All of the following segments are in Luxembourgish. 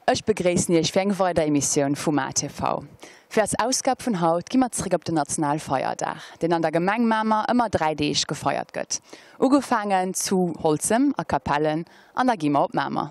Ech begréissen Iech fir eng weider Emissioun vu MaTV. Fir eis Ausgab vun haut gi mer zréck op den Nationalfeierdag, deen an der Gemeng Mamer ëmmer 3 Deeg gefeiert gëtt. Ugefaangen zu Holzem a Capellen an da gi mer op Mamer.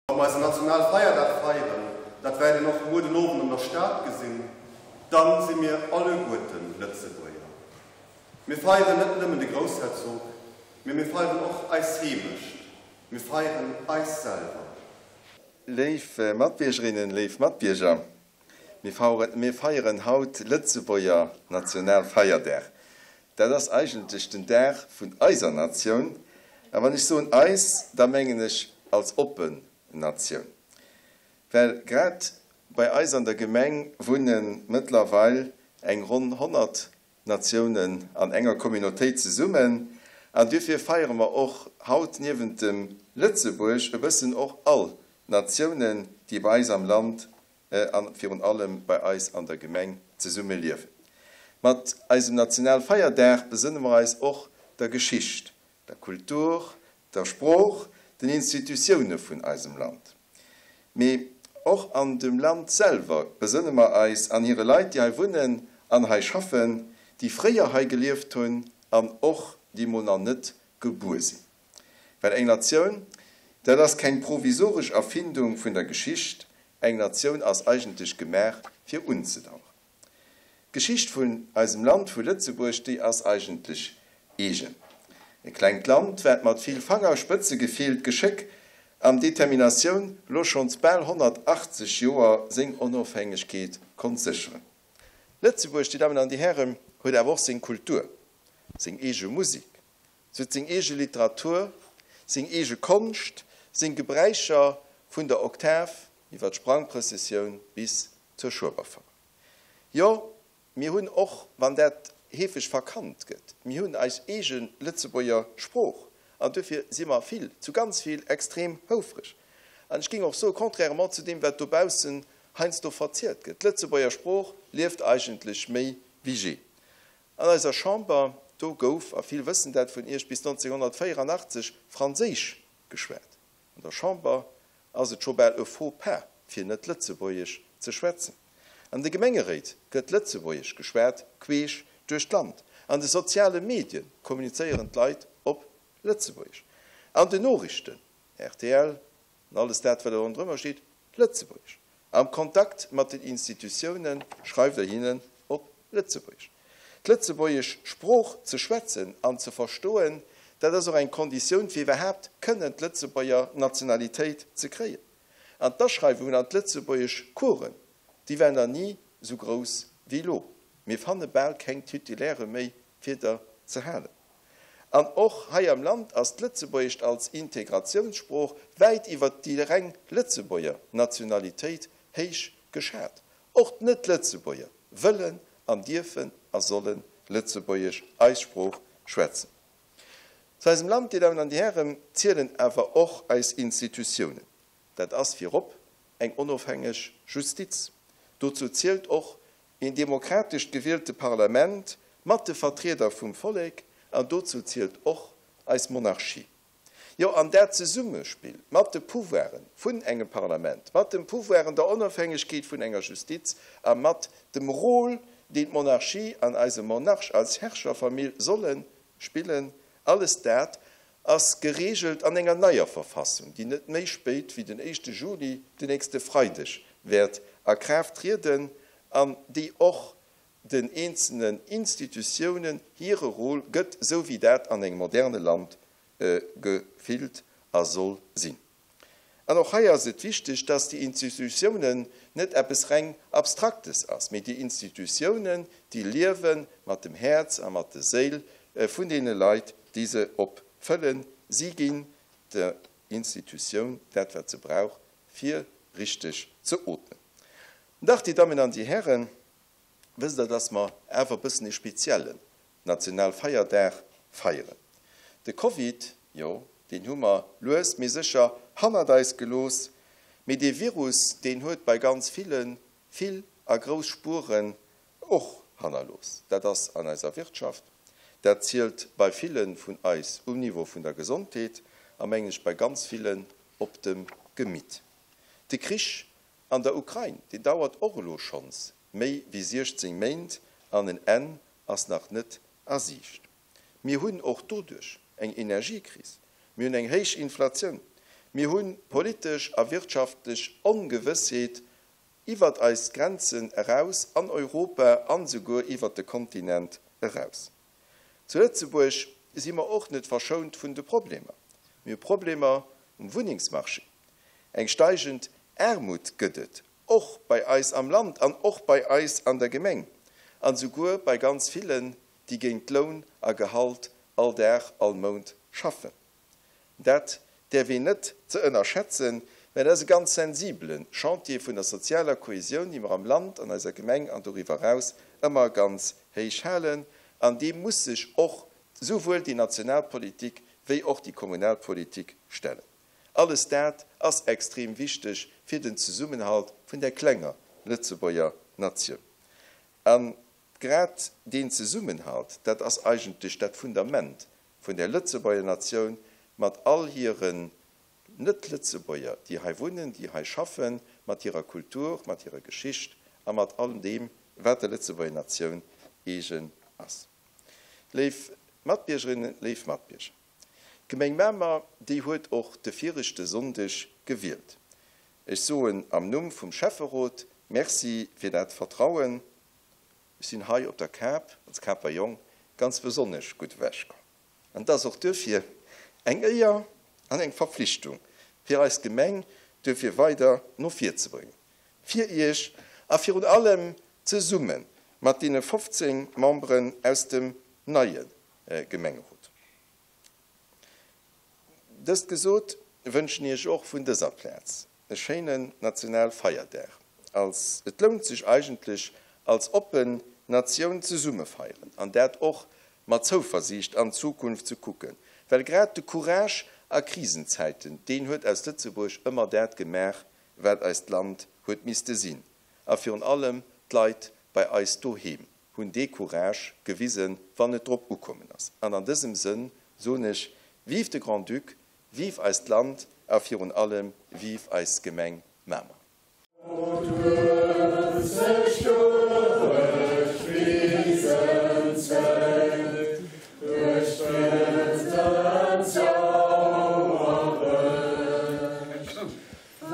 Wa mer eisen Nationalfeierdag feieren, dat wäert een och muer den Owend an der Stad gesinn, dann si mir alleguerten Lëtzebuerger. Mir feieren net nëmmen de Groussherzog, mee mir feieren och eis Heemecht, mir feieren eis selwer. Léif Matbiergerinnen, léif Matbierger, mir feieren haut Lëtzebuerger Nationalfeierdag. Dat ass eigentlech den Dag vun eiser Natioun. A wann ech soen eis, da mengen ech als oppen Natioun. Well grad bei eis an der Gemeng wunne mëttlerweil eng ronn 100 Natiounen an enger Communautéit zesummen. An duerfir feiere mer och haut niewent dem Lëtzebuerg e bëssen och all d'Natiounen, déi bei eis am Land a virun allem bei eis an der Gemeng zesumme liewen. Mat eisem Nationalfeierdag besënne mer eis och der Geschicht, der Kultur, der Sprooch, den Institutioune vun eisem Land. Mee och an dem Land selwer besënne mer eis an hire Leit, déi hei wunnen an hei schaffen, déi fréier hei gelieft hunn an och déi mol nach net gebuer sinn. Well eng Natioun, dat ass keng provisoresch Erfindung vun der Geschicht, eng Natioun ass eigentlech gemaach fir unzedaueren. D'Geschicht vun eisem Land, vu Lëtzebuerg, déi ass eigentlech eegen. E klengt Land, wat mat vill Fangerspëtzegefill, Geschéck an Determinatioun lo schonns bal 180 Joer seng Onofhängegkeet konnt sécheren. Lëtzebuerg, Dir Dammen an Dir Hären, huet awer och seng Kultur, seng eege Musik, Se huet seng eege Literatur, seng eege Konscht, seng Gebräicher, vun der Oktav iwwer d'Sprangprëssessioun bis zur Schueberfouer. Jo, mir hunn, och wann dat heefeg verkannt gëtt, mir hunn eis eege Lëtzebuerger Sprooch an duerfir si mer vill, zu ganz vill, extrem houfreg. An ech géing och soen, contrairement zu deem, wat dobaussen heiansdo verzielt gëtt, d'Lëtzebuerger Sprooch lieft eigentlech méi wéi jee. An eiser Chamber, do gouf, a vill wëssen dat vun Iech, bis 1984 Franséisch geschwat. An der Chamber ass et scho bal e Faux pas, fir net Lëtzebuergesch ze schwätzen. An de Gemengeréit gëtt Lëtzebuergesch geschwat, queesch duerch d'Land. An de soziale Medie kommunizéieren d'Leit op Lëtzebuergesch. An den Noriichten, rtl, An alles dat, wat do ronderëmmer steet, Lëtzebuergesch. Am Kontakt mat den Institutioune schreift Der hinnen op Lëtzebuergesch. D'lëtzebuergesch Sprooch ze schwätzen an ze verstoen, dat ass och eng Konditioun, fir iwwerhaapt kënnen d'Lëtzebuerger Nationalitéit ze kréien. An d'Aschreiwungen an d'lëtzebuergesch Coursen, déi waren nach ni esou grouss wéi elo. Mir fanne bal keng Titulairë méi, fir der ze halen. An och hei am Land ass d'Lëtzebuergescht als Integratiounssprooch wäit iwwer déi reng Lëtzebuerger Nationalitéit héich geschat. Och d'Net-Lëtzebuerger wëllen an dierfen a solle Lëtzebuergesch, eis Sprooch, schwätzen. Zu eisem Land, Dir Dammen an Dir Hären, zielen awer och eis Institutiounen. Dat ass virop eng onofhängeg Justiz. Dozou zielt och een demokratescht gewielte Parlament mat de Vertrieder vum Vollek, an dozou zielt och eis Monarchie. Jo, an dat Zesummespill mat de Pouvoiren vun engem Parlament, mat dem Pouvoiren, der Onofhängegkeet vun enger Justiz a mat dem Rôle, deen d'Monarchie an eise Monarch als Herrscherfamill solle spillen, alles dat. ass gereegelt an enger neier Verfassung, déi net méi spéit wéi den éischte Juli, den nächste Freideg, wäert a Kraaft trieden an déi och den eenzelnen Institutiounen hire Rôle gëtt, esou wéi dat an engem moderne Land gefillt a soll sinn. An och hei ass et wichteg, dass déi Institutiounen net eppes reng Abstraktes ass, mee déi Institutiounen, déi liewe mat dem Häerz a mat de Séil vun deene Leit, déi se opfëllen. Si ginn der Institutioun dat, wat se brauch, fir richteg ze ootmen. Dach, Dir Dammen an Dir Hären, wësst Der, dass mer awer e bëssen e speziellen Nationalfeierdag feieren. De Covid, jo, deen hu mer lues mee sécher hannert eis gelooss, mee dee Virus, deen huet bei ganz ville vill a grouss Spueren och hannerlooss. Dat ass an eiser Wirtschaft, dat zielt bei ville vun eis um Niveau vun der Gesondheet a mengen ech bei ganz villen op dem Gemitt. De Krich an der Ukrain, deen dauert och elo schonns méi wéi 16 Méint an en Enn ass nach net a Siicht. Mir hunn och doduerch eng Energiekris, mir hunn eng héich Inflatioun, mir hu politesch a wirtschaftlech Ongewëssheet iwwert eis Grenzen eraus an Europa an esouguer iwwert de Kontinent eraus. Zu Lëtzebuerg si mer och net verschount vun de Problemer. Mir hu Problemer um Wunnengsmarché, eng steigend Aarmut gëtt et Och bei eis am Land an och bei eis an der Gemeng an souguer bei ganz villen, déi géint Loun a Gehalt all Dag, all Mount schaffen. Dat däerf een net ze ënnerschätzen, mä dat ass e ganz sensibele Chantier vun der sozialer Kohesioun, déi mer am Land, an eiser Gemeng an doriwwer eraus ëmmer ganz héich halen. An deem muss sech och souwuel déi national Politik wéi och déi kommunal Politik stellen. Alles dat ass extrem wichteg fir den Zesummenhalt vun der klenger Lëtzebuerger Natioun. A grad deen Zesummenhalt, dat ass eigentlech dat Fundament vun der Lëtzebuerger Natioun mat all hiren Net-Lëtzebuerger, déi hei wunnen, déi hei schaffen, mat hirer Kultur, mat hirer Geschicht a mat allem deem, wat der Lëtzebuerger Natioun eegen ass. Léif Matbiergerinnen, léif Matbierger. D'Gemeng Mamer, déi huet och de viregte Sonndeg gewielt. Ech soen am Numm vum Schäfferot Merci fir dat Vertrauen. Ech sinn hei op der Kap als Kaper Jong ganz besonnesch gutt ewechkomm. An et ass och duerfir eng Éier an eng Verpflichtung, fir eis Gemeng duerfir weider no vir ze bréngen, fir Iech a virun allem zesumme mat deene 15 Memberen aus dem neie Gemengerot. Dëst gesot, wënschen Iech och vun dëser Plaz e schéinen Nationalfeierdag. Als et lount sech eigentlech als oppen Natioun zesumme feieren an dat och mat Zouversiicht an d'Zukunft ze kucken, well grad de Courage a Krisenzäiten, deen huet aus Lëtzebuerg ëmmer dat gemaach, wat eist Land huet misste sinn a virun allem d'Leit bei eis doheem. hunn dee Courage gewisen, wann et drop ukommen ass. An an dësem Sënn soen ech, Vive de Grand-Duc, vive eist Land a virun allem vive eis Gemeng Mamer!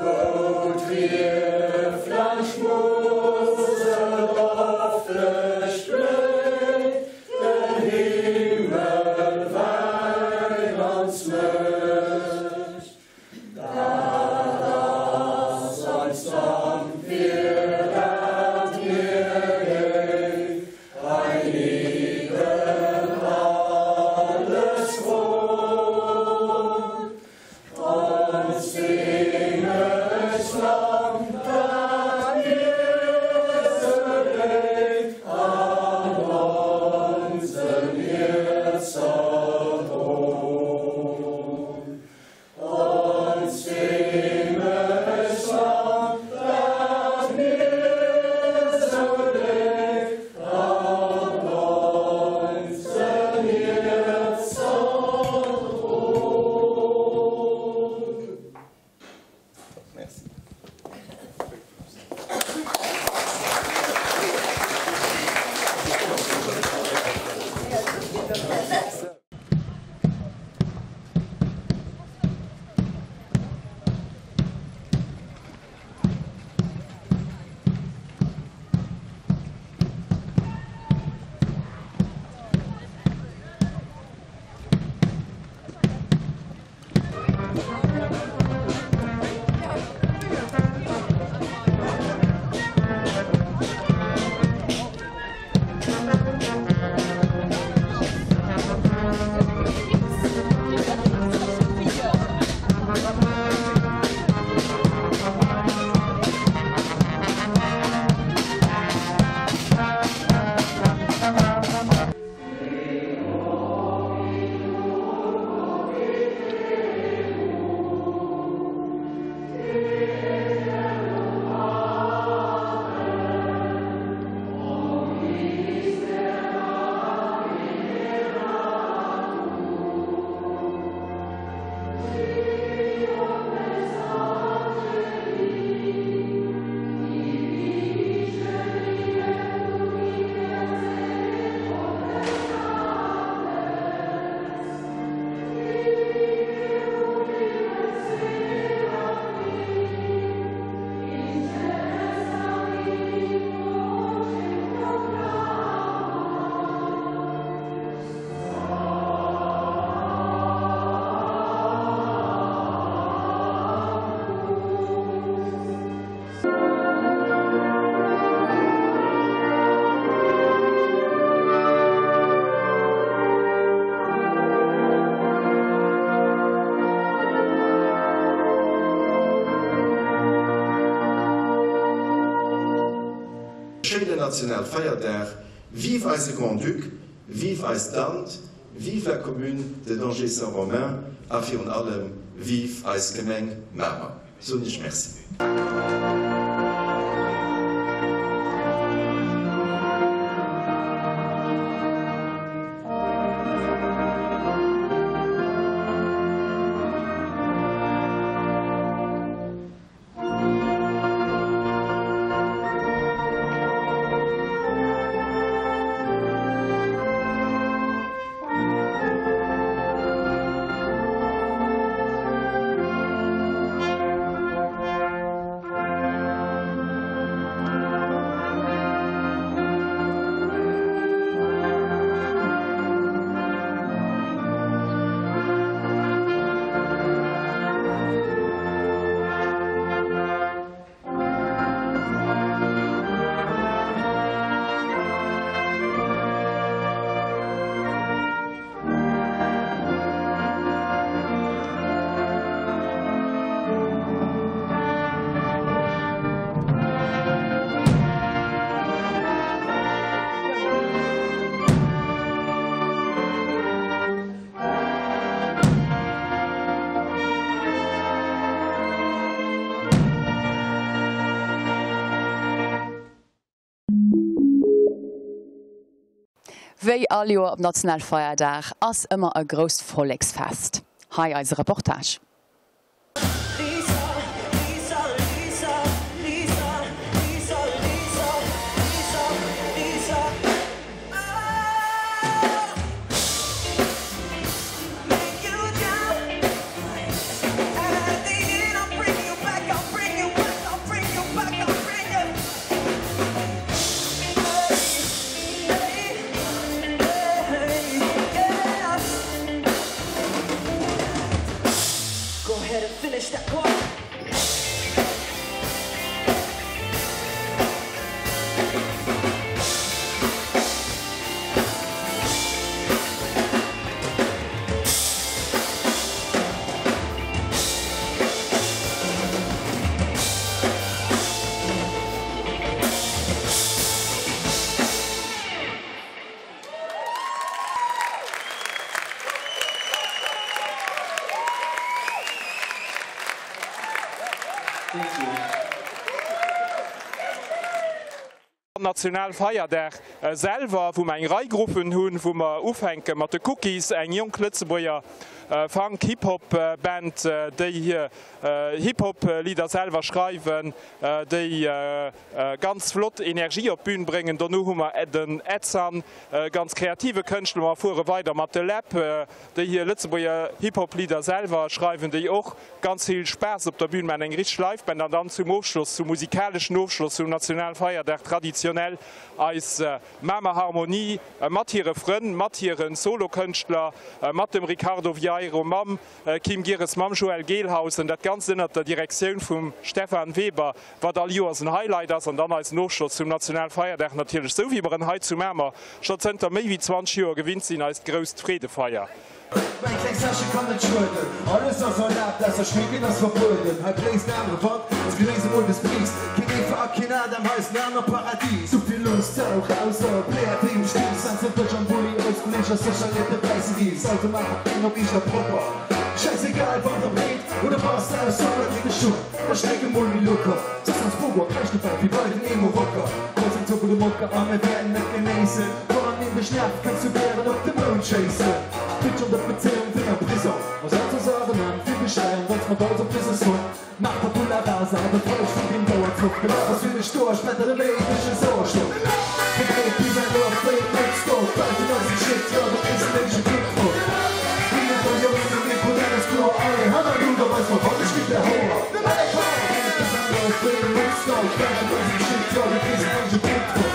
Wou d'Rief laanscht d'Musel dofteg bléit, den Himmel wäin ons mécht. Dat ass eist Land, fir dat mir. Nationalfeierdag, vive eise Grand-Duc, vive eist Land, vive la commune de Dangé-Saint-Romain a virun allem vive eis Gemeng Mamer. Soen Iech Merci. Wéi all Joer op Nationalfeierdag ass ëmmer e grousst Volleksfest. Hei eise Reportage. Nationalfeierdag selwer, wou mer eng Rei Gruppen hunn, wou mer ufänke mat de Cookies, eng jonk Lëtzebuerger Funk-Hip-Hop Band, déi hir Hip-Hop Lidder selwer schreiwen, déi ganz flott Energie op d'Bün bréngen. Dono hu mer den Edsan, e ganz kreative Kënschtler. Mer fuere weider mat de Läb, déi hir Lëtzebuerger Hip-Hop Lidder selwer schreiwen, déi och ganz vill Spaass op der Bühn maachen, eng richteg Live Band. An dann zum Ofschloss, zum musikaleschen Ofschloss vum Nationalfeierdag traditionell eis Mamer Harmonie mat hire Frënn, mat hire Solokënschtler, mat dem Ricardo Vieiro, mam Kim Gires, mam Joël Gelhausen, dat Ganzt ënnert der Direktioun vum Stefan Weber, wat all Joers en Highlight ass. An dann eisen Ofschloss vum Nationalfeierdag natierlech, sou wéi mer en hei zu Mamer scho zënter méi wéi 20 Joer gewinnt sinn, eist grousst Freedefeier. Mäin kleng Sachet kann net schueden, alles ass erlaabt, ausser schminken ass verbueden. Hei bléist anere Wand, also genéiss emol des Bris. Keen Eva a keen Adam, hei ass en aner Paradis. Souvill Lust, Sau, raus, a Pläert déi um Still setzen, Fësch am Bulli, eis Kolleg ass sécher net de wäisse Ris. Also maach et eng op eeschter propper, schäissegal wann der breet oder bass, aus Sommer kritt e Schupp, da streck emol méi locker, soss ans Bobo kräischt dobäi wéi bei den Emo-Rocker. Hei sinn zwou gudde Mocker a mir wäerten et genéissen. Wann een dech nervt, kënns du gären op de Mound schéissen. Kritt schonn dat Bezéiung wéi am Prisong. Ass all ze sauren an vill Geschrei an danz mat eis op dëse Song. Maach Tabula rasa a befrei dech vun deem Dauerzoff. Gelaf ass fir dech do a spend der den néidege Sauerstoff. Gedréit bis eng Auer fréi op Woodstock. D'Welten eisen Shit, jo do kriss de néidege Kick drop. Ginn et der Jongen um Mikro, dat ass kloer. Allez, hanner du, da weis mer wann ech ginn der Hoer. Allez komm! Gedréit bis eng Auer fréi op Woodstock. D'Welten eisen Shit, jo do kriss de néidege Kick drop.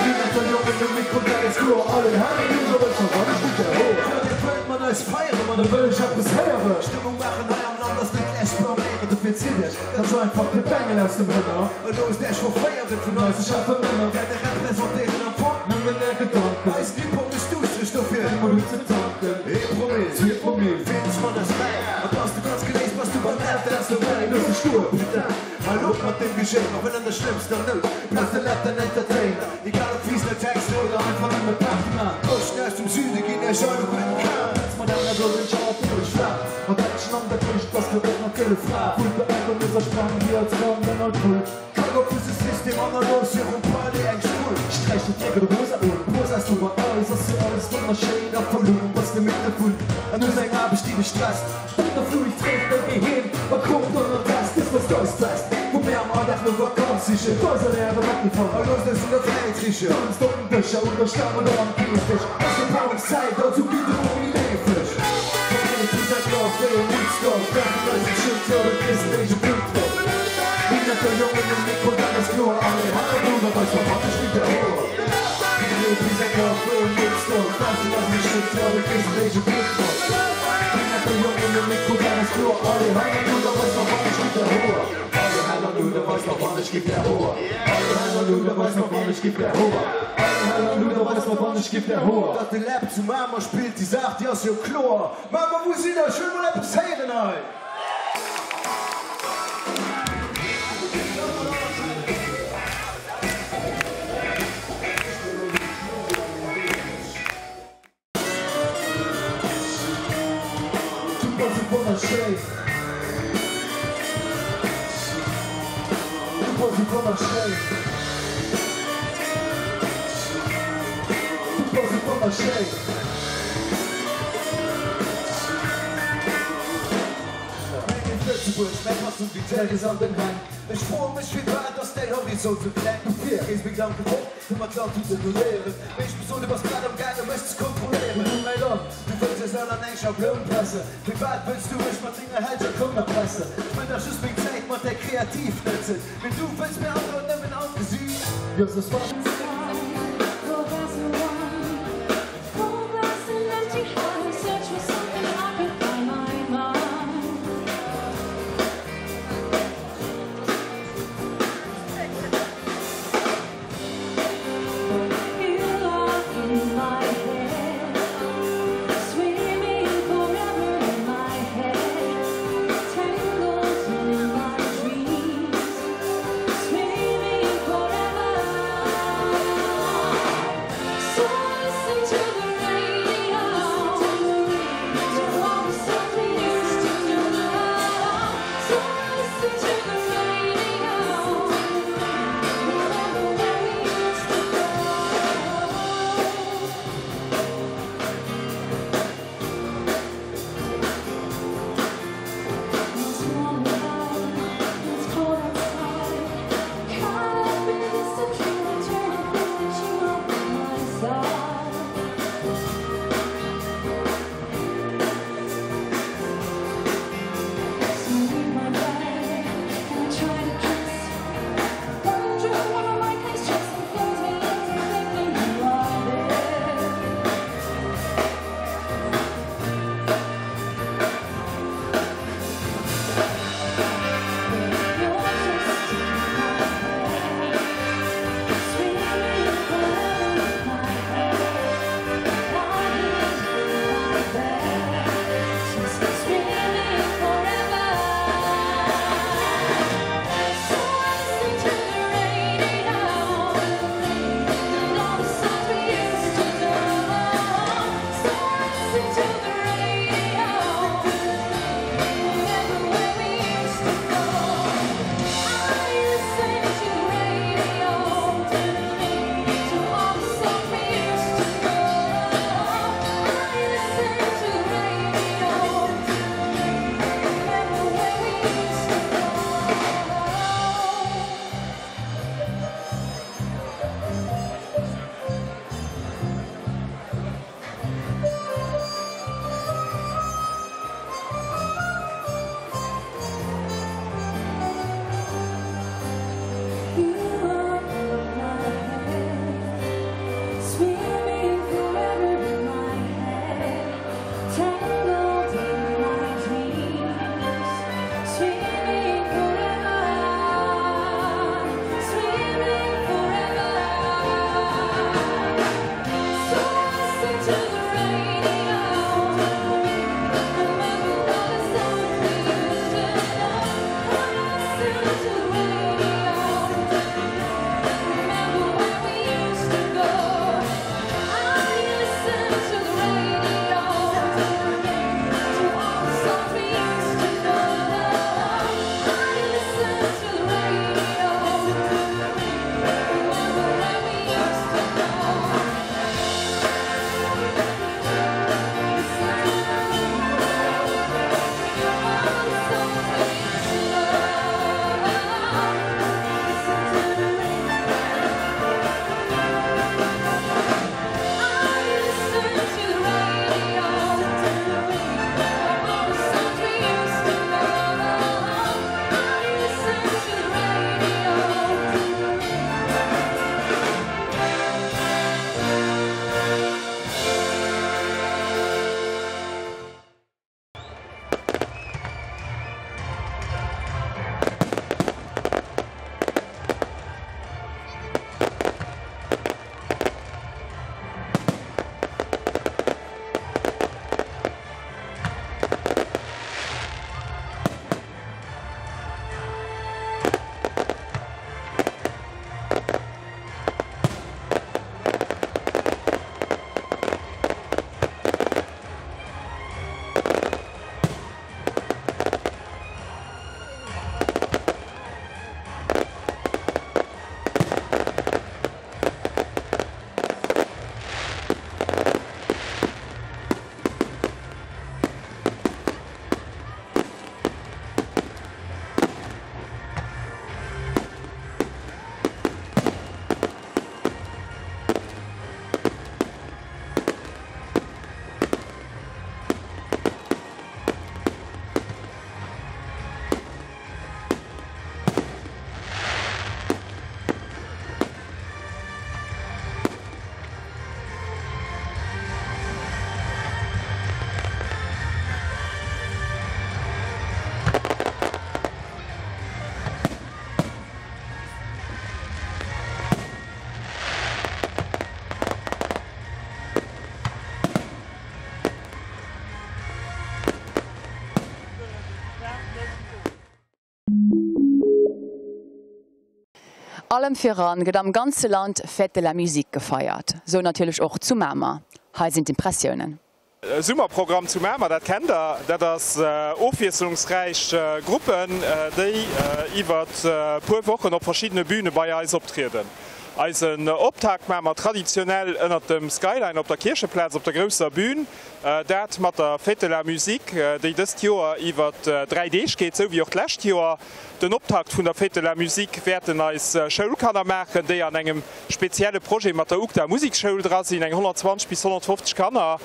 Ginn et der Jongen um Mikro, dat ass kloer. Allez, hanner du, da weis mer wann ech ginn der Hoer. Jo, dir wëllt mat eis feieren, ma da wëll ech eppes héieren. Stëmmung maachen hei am Land ass net gläich blaméieren. Dofir zitt iech ganz einfach de Bengel aus dem Hënner a loosst iech verféieren vun eise schaarfe Männer. Wäerte representéieren am Fong nëmmen är Gedanken. Eis Hip-Hop mécht duuschtereg, dofir eng mol un ze tanken. Ee Promille, zwee Promille, fir dech mat eis bäi. A bass du ganz geléist, bass du beim FS dobäi. Looss dech goen, putain! Hal op mat deem Gejéimer, well an der schlëmmster Nout bass de letten Entertainer. Egal ob Wiesner, Texte oder einfach nëmme Party man. Osten aus dem Süde ginn iech alleguerten kal. Setz mat enger blosen Schauer vun Schlag. Mat Däitschen an der Këscht bass de och nach gëlle Fra. Vull beäntwert mes a sprang hir als Kand an alt Vull. Kack op dëse System an a looss virum Palais eng Spull. Sträich de Tierk oder Rosa un, Prosa ass do bei eis, ass jo alles wonnerschéin a voll un, bass de midd dovun an hues eng Aarbecht déi dech stresst. Spréng der Flucht tréif däi Geheem a komm dann an d'Rest, dës ass eist Fest, wou mir am Alldag no Vakanz sichen. Weis an äre Matgefangen a loosst eis un der Fräiheet richen. Danzt op den Dëscher, un der Staang oder am Käfeg, ass jo Paarungszäit, also gitt emol méi leefeg. Verbreet bis eng Love wéi um Woodstock, werft eis en Schëld, jo et kriss en héije Bluttdrock. Minetter Jongen um Mikro, dat ass kloer, allez Hannerdoer, eis Verwanne spillt der Hoer. Verbreet bis eng Love wéi um Woodstock, werft eis en Schëld, jo et kriss en héije Bluttdrock. Minetter Jongen um Mikro, dat ass kloer, allez Hannerdoer, eis Verwanne spillt der Hoer. Allez Hannerdoer, eis Verwanne spillt der Hoer. Allez Hannerdoer, eis Verwanne spillt der Hoer. Allez Hannerdoer, eis Verwanne spillt der Hoer. Datt de Läb zu Mamer spillt, déi Saach déi ass jo kloer. Mamer, wou sidd der? Ech wëll mol eppes héieren hei! Du bass esou wonnerschéin. Du bass esou wonnerschéin. Du bass esou wonnerschéin. Mäin Heem Lëtzebuerg, mäi Pass um Vitellis an den Hänn. Ech froe mech, firwat ass däin Horizont sou kleng? Dofir rees meng Gedanken fort, fir mer d'Land zu donnéieren. Mee ech muss soen, du bass grad am gaange mech ze kontrolléieren. Du mäi Land, du wëlls eis all an eng Schabloun pressen. Firwat wëlls du mech mat denger hellger Kroun erpressen? Ech wëll dach just meng Zäit mat där kreativ nëtzen. Mee du wëlls mir andauernd nëmmen an d'Gesiicht. Jo, soss wat? Allem viran gëtt am ganze Land Fête de la Musique gefeiert, sou natierlech och zu Mamer. Hei sinn d'Impressiounen. Summerprogramm zu Mamer, dat kennt der. Dat ass ofwiesslungsräich Gruppen, déi iwwert puer Wochen op verschiddene Bühne bei eis optrieden. Eisen Optakt maache mer traditionell ënnert dem Skyline op der Kiercheplaz op der grousser Bühn. Dat mat der Fête de la Musique, déi dëst Joer iwwert 3 Deeg geet, sou wéi och d'lescht Joer. Den Optakt vun der Fête de la Musique wäerten eis Schoulkanner maachen, déi an engem spezielle Projet mat der UGDA Museksschoul dra sinn, eng 120 bis 150 Kanner,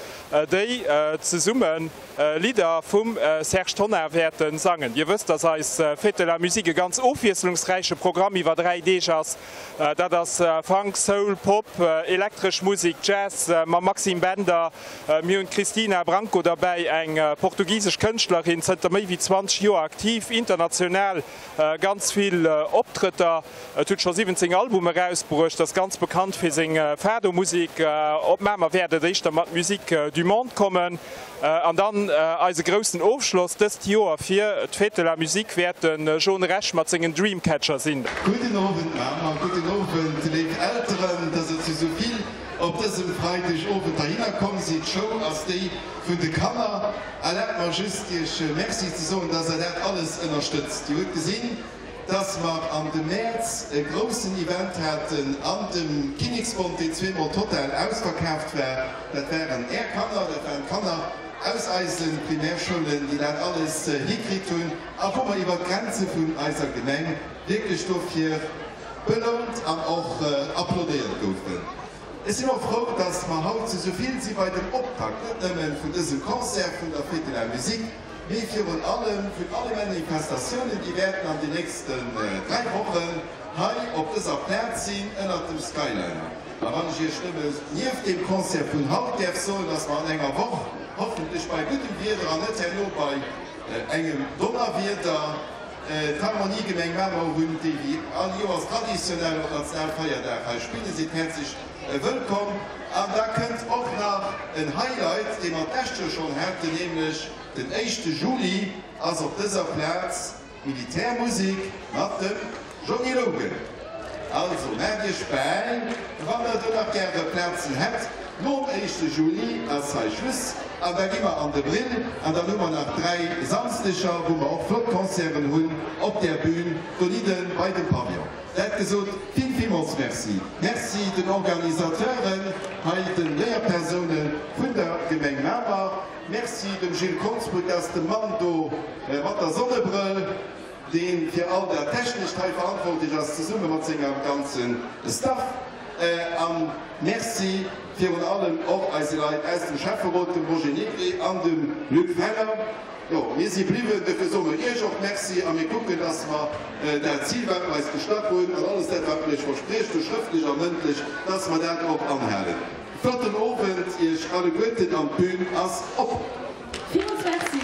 déi zesumme Lidder vum Serge Tonnar wäerte sangen. Dir wësst, dass eis Fête de la Musique e ganz ofwiesselungsräiche Programm iwwer 3 Deeg ass. Dat ass Funk, Soul, Pop, elektresch Musek, Jazz mam Maxime Bender. Mir hunn d'Cristina Branco derbäi, eng portugisesch Kënschtlerin, zënter méi wéi 20 Joer aktiv, international ganz vill Optrëtter. Et huet scho 17 Albume erausbruecht, ass ganz bekannt fir seng Fado-Musek. Op Mamer wäert et éischter mat Musique du monde kommen. An dann eise groussen Ofschloss dëst Joer fir d'Fête de la Musique wäert de Jhon Rech mat sengen Dreamcatcher sinn. Gudden Owend Mamer, gudden Owend léif Elteren, dass der zu sou vill op dësem Freideg Owend heihinner komm sidd. D'Show ass déi vun de Kanner. Erlaabt mer just iech Merci ze soen, dass der dat alles ënnerstëtzt. Dir hutt gesinn, dass mer an dem Mäerz e groussen Event haten an dem Kinneksbond, deen zweemol total ausverkaaft war. Dat waren Är Kanner, dat waren d'Kanner aus eise Primärschoulen, déi dat alles hikritt hunn a wou mer iwwert d'Grenze vun eiser Gemeng wierklech dofir belount an och applaudéiert goufen. Ech sinn och frou, dass mer haut zu esou vill si bei dem Optakt, net nëmme vun dësem Concert vun der Fête de la Musique, mee virun allem vun alle Manifestatiounen, déi wäerten an den nächsten 3 Wochen hei op dëser Plaz sinn, ënnert dem Skyliner. A wann ech Iech nëmme nieft deem Concert vun haut däerf soen, dass mer an enger Woch, hoffentlech bei guddem Wieder an net herno bei engem Donnerwieder, d'Harmonie Gemeng Mamer hunn, déi wéi all Joers traditionell op Nationalfeierdag hei spillen, sidd häerzlech wëllkomm. An da kënnt och nach en Highlight, dee mer d'lescht Joer schonn haten, nämlech Den éischte Juli ass op dëser Plaz d'Militärmusik mat dem Johnny Logan. Also maacht iech bäi, wann der do nach gäre Plazen hätt. Nom éischte Juli ass hei Schluss an da gi mer an de Brill an dann hu mer nach 3 Samsdeger, wou mer och flott Concerten hunn op där Bühn donidden bei dem Pavillon. Dat gesot, vill villmools Merci. Merci den Organisateuren, hei den Léierpersoune vun der Gemeng Mamer. Merci dem Gilles Konsbrück aus dem Mann do mat der Sonnebrëll, dee fir all dat Technescht hei verantwortlech ass, zesumme mat sengem ganze Staff. A Merci virun allem och eise Leit aus dem Schäfferot, dem Roger Negri an dem Luc Feller. Jo, mir si bliwwen, dofir soe mer Iech och Merci a mir kucken, dass mer dat Zil, wat mer eis gestach hunn, an alles dat, wat mer Iech verspriecht hu schrëftlech a mëndlech, dass mer dat och anhalen. Flotten Owend iech alleguerten an d'Bühn ass op! Villmools Merci!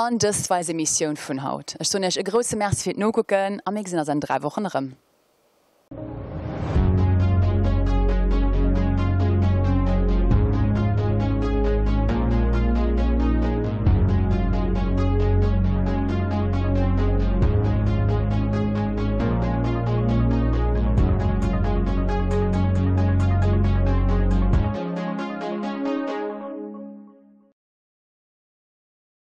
An dëst war eis Emissioun vun haut. Ech soen iech e grousse Merci fir d'Nokucken a mir gesinn eis an 3 Wochen erëm.